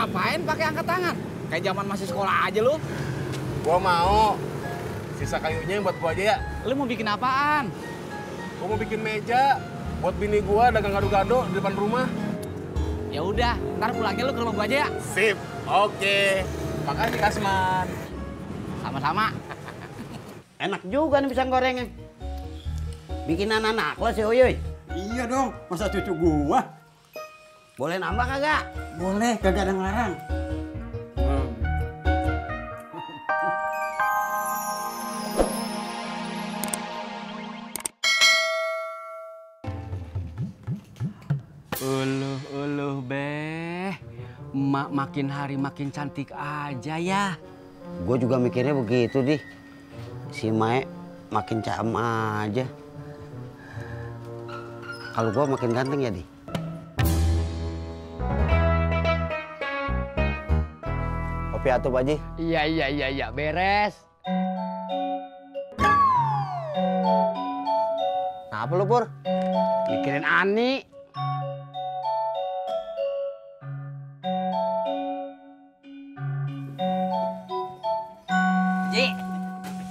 ngapain pakai angkat tangan? Kayak zaman masih sekolah aja lu. Gua mau. Sisa kayunya yang buat gua aja ya. Lu mau bikin apaan? Gua mau bikin meja buat bini gua dagang gado-gado di depan rumah. Ya udah, ntar pulangnya lu ke rumah gua aja ya. Sip. Oke. Makasih Kasman. Sama-sama. Enak juga nih pisang gorengnya. Bikin anak-anak lo si Uyuy. Iya dong, masa cucu gua? Boleh nambah kagak? Boleh, kagak ada yang larang. Uluh beh. Emak makin hari makin cantik aja ya. Gue juga mikirnya begitu, Di. Si Mae makin caem aja. Kalau gue makin ganteng ya, Di. Kopi atuh, Pak Haji. Iya, beres. Nah, apa lu, Pur? Mikirin Ani. Ji,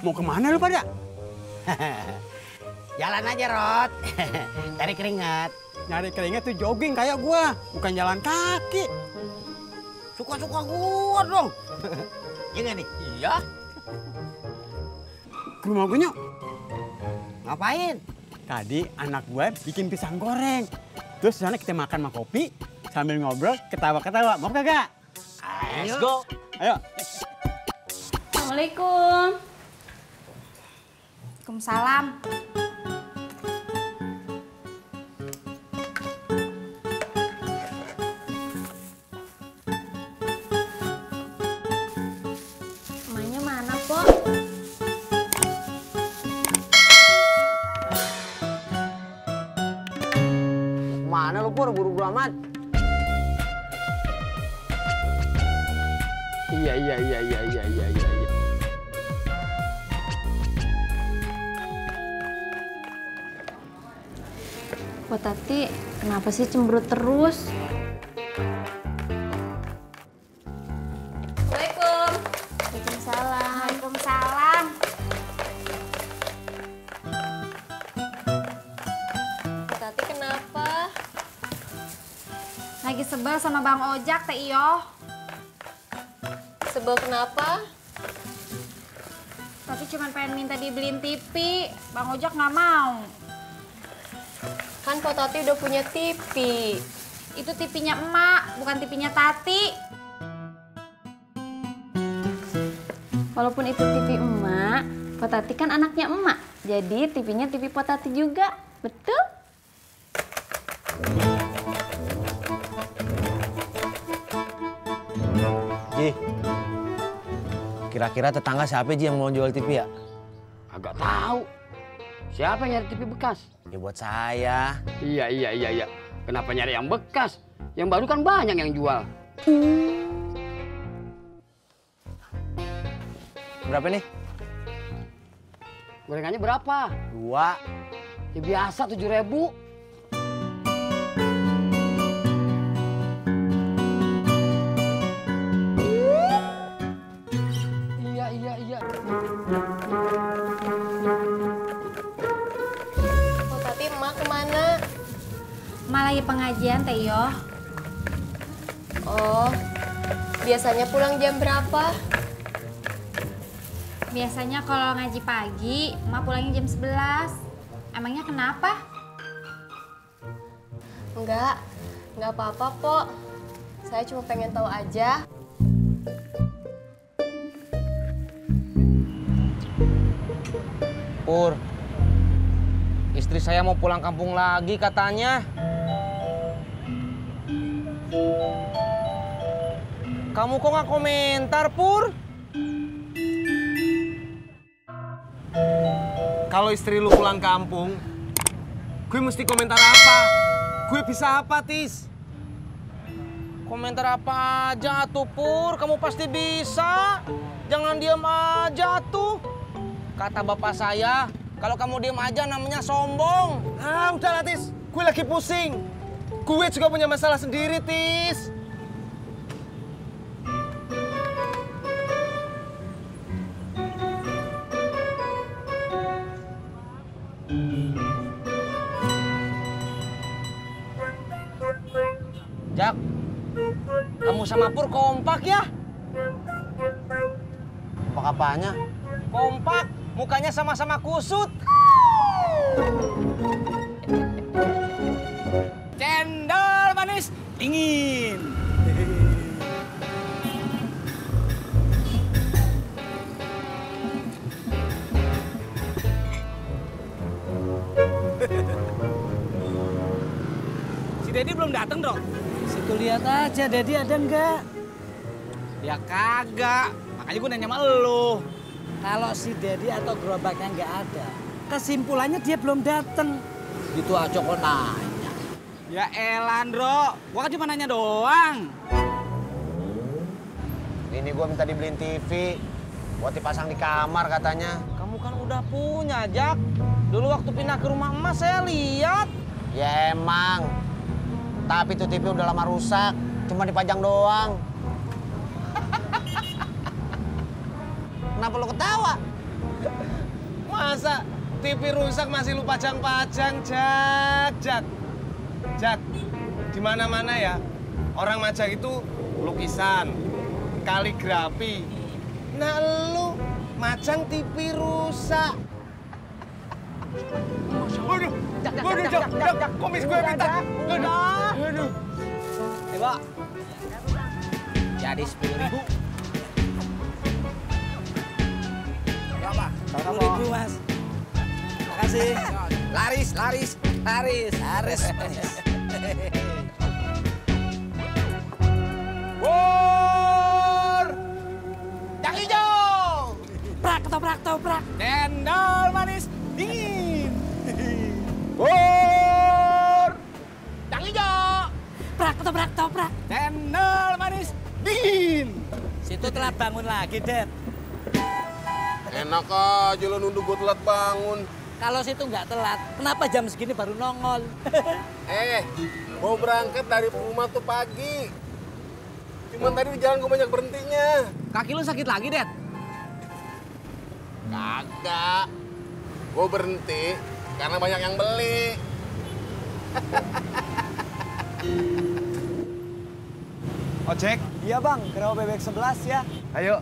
Mau kemana lu pada? jalan aja, Rod. Cari keringat. Nyari keringat tuh jogging kayak gua, bukan jalan kaki. Suka-suka gua dong. Iya nggak nih? Iya. Ke rumah gua nyok. Ngapain? Tadi anak gua bikin pisang goreng. Terus sana kita makan sama kopi, sambil ngobrol, ketawa-ketawa. Mau kagak? Let's go. Ayo. Assalamualaikum. Waalaikumsalam. Emaknya mana, Pok? Mana lu, Pur? Buru-buru amat. Iya. Buat Tati, kenapa sih cemberut terus? Assalamualaikum. Waalaikumsalam. Waalaikumsalam. Buat Tati kenapa? Lagi sebel sama Bang Ojak, Teh Iyo. Sebel kenapa? Tapi cuma pengen minta dibeliin TV. Bang Ojak nggak mau. Kan Pak Tati udah punya TV. Itu TV-nya emak, bukan TV-nya Tati. Walaupun itu TV emak, Pak Tati kan anaknya emak. Jadi TV-nya TV Pak Tati juga. Betul? Ji, kira-kira tetangga siapa Ji yang mau jual TV ya? Agak tahu. Siapa yang nyari TV bekas? Ya buat saya. Iya. Kenapa nyari yang bekas? Yang baru kan banyak yang jual. Berapa nih? Gorengannya berapa? 2. Ya biasa 7.000. Iya. Pak Tati emak kemana? Emak lagi pengajian, Teh Iyo. Oh, biasanya pulang jam berapa? Biasanya kalau ngaji pagi, emak pulangnya jam 11. Emangnya kenapa? Enggak apa-apa, Pok. Saya cuma pengen tahu aja. Pur, istri saya mau pulang kampung lagi katanya. Kamu kok nggak komentar, Pur? Kalau istri lu pulang kampung, gue mesti komentar apa? Gue bisa apa, Tis? Komentar apa aja tuh, Pur? Kamu pasti bisa. Jangan diam aja tuh. Kata bapak saya, kalau kamu diam aja namanya sombong. Ah, udah lah, Tis. Gue lagi pusing. Gue juga punya masalah sendiri, Tis. Jak, kamu sama Pur kompak ya? Kompak apanya? Kompak, mukanya sama-sama kusut. Cendol manis dingin. Si Dedi belum datang, Dok. Situ lihat aja, Dedi ada nggak? Ya kagak. Makanya gue nanya sama elu. Kalau si Dedi atau gerobaknya nggak ada, kesimpulannya dia belum datang. Itu aja kok nanya. Ya elah, Ndro. Gua kan cuma nanya doang. Ini gue minta dibeliin TV buat dipasang di kamar katanya. Kamu kan udah punya, Jak. Dulu waktu pindah ke rumah emas saya lihat. Ya emang. Tapi tuh TV udah lama rusak, cuma dipajang doang. Kenapa lo ketawa? Masa TV rusak masih lu pajang-pajang, Jak? Jak, di mana-mana ya orang Majak itu lukisan, kaligrafi. Nah lu majang TV rusak. Waduh, Jak, komis gue minta. Aduh. Coba. Jadi 10.000. Berapa? 10.000, Mas. Makasih. Laris. Pur! Jak hijau! Ketoprak. Cendol manis dingin. Pur! Jak hijau! Ketoprak. Cendol manis dingin. Situ telat bangun lagi, Dad. Enak aja lo nunduk gue telat bangun. Kalau situ nggak telat, kenapa jam segini baru nongol? Mau berangkat dari rumah tuh pagi. Cuman tadi di jalan gue banyak berhentinya. Kaki lu sakit lagi, Dad? Kagak. Gue berhenti karena banyak yang beli. Ojek? Iya, Bang. Kerau bebek 11 ya. Ayo.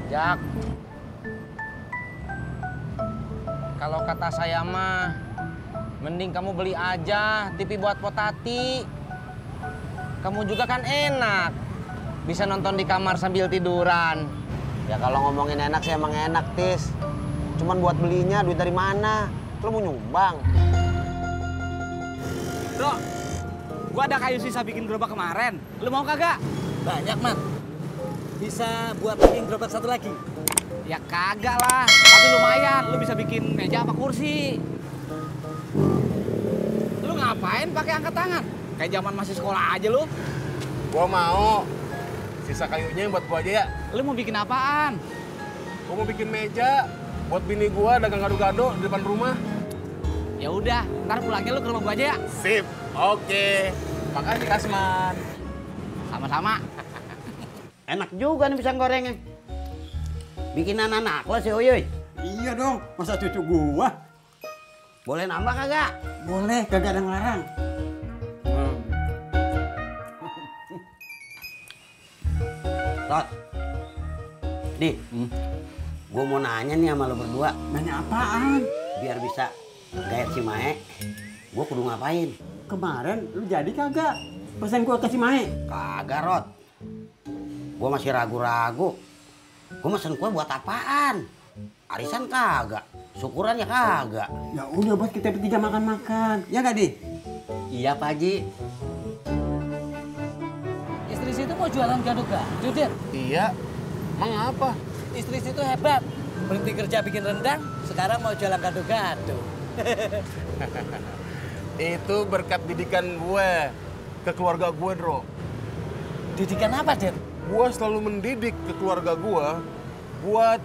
Jak, kalau kata saya mah, mending kamu beli aja TV buat potati. Kamu juga kan enak, bisa nonton di kamar sambil tiduran. Ya kalau ngomongin enak sih emang enak, Tis. Cuman buat belinya duit dari mana? Lo mau nyumbang? Bro, gua ada kayu sisa bikin gerobak kemarin. Lu mau kagak? Banyak, Man. Bisa buat bikin gerobak satu lagi. Ya kagak lah, tapi lumayan. Lu bisa bikin meja apa kursi. Lu ngapain pakai angkat tangan? Kayak zaman masih sekolah aja lu. Gua mau. Sisa kayunya yang buat gua aja ya. Lu mau bikin apaan? Gua mau bikin meja buat bini gua dagang gado-gado di depan rumah. Ya udah, ntar pulangnya lu ke rumah gua aja ya. Sip. Oke. Makasih Kasman. Sama-sama. Enak juga nih pisang gorengnya. Bikinan anak lo sih, Uyuy. Iya dong, masa cucu gua? Boleh nambah kagak? Boleh, kagak ada yang larang. Tot. Di, gue mau nanya nih sama lo berdua. Nanya apaan? Biar bisa gayat si Mae, gue kudu ngapain? Kemarin lu jadi kagak? Pesan gua ke si Mae. Kagak, Rot. Gue masih ragu-ragu. Gue mesen kue buat apaan? Arisan kagak, syukuran ya kagak. Ya udah buat kita bertiga makan-makan. Ya nggak, Di? Iya, Pak Haji. Istri situ mau jualan gado-gado, Dad. Iya. Emang apa? Istri situ hebat. Berhenti kerja bikin rendang, sekarang mau jualan gado-gado. Itu berkat didikan gue ke keluarga gue, Bro. Didikan apa, Dad? Gua selalu mendidik ke keluarga gua buat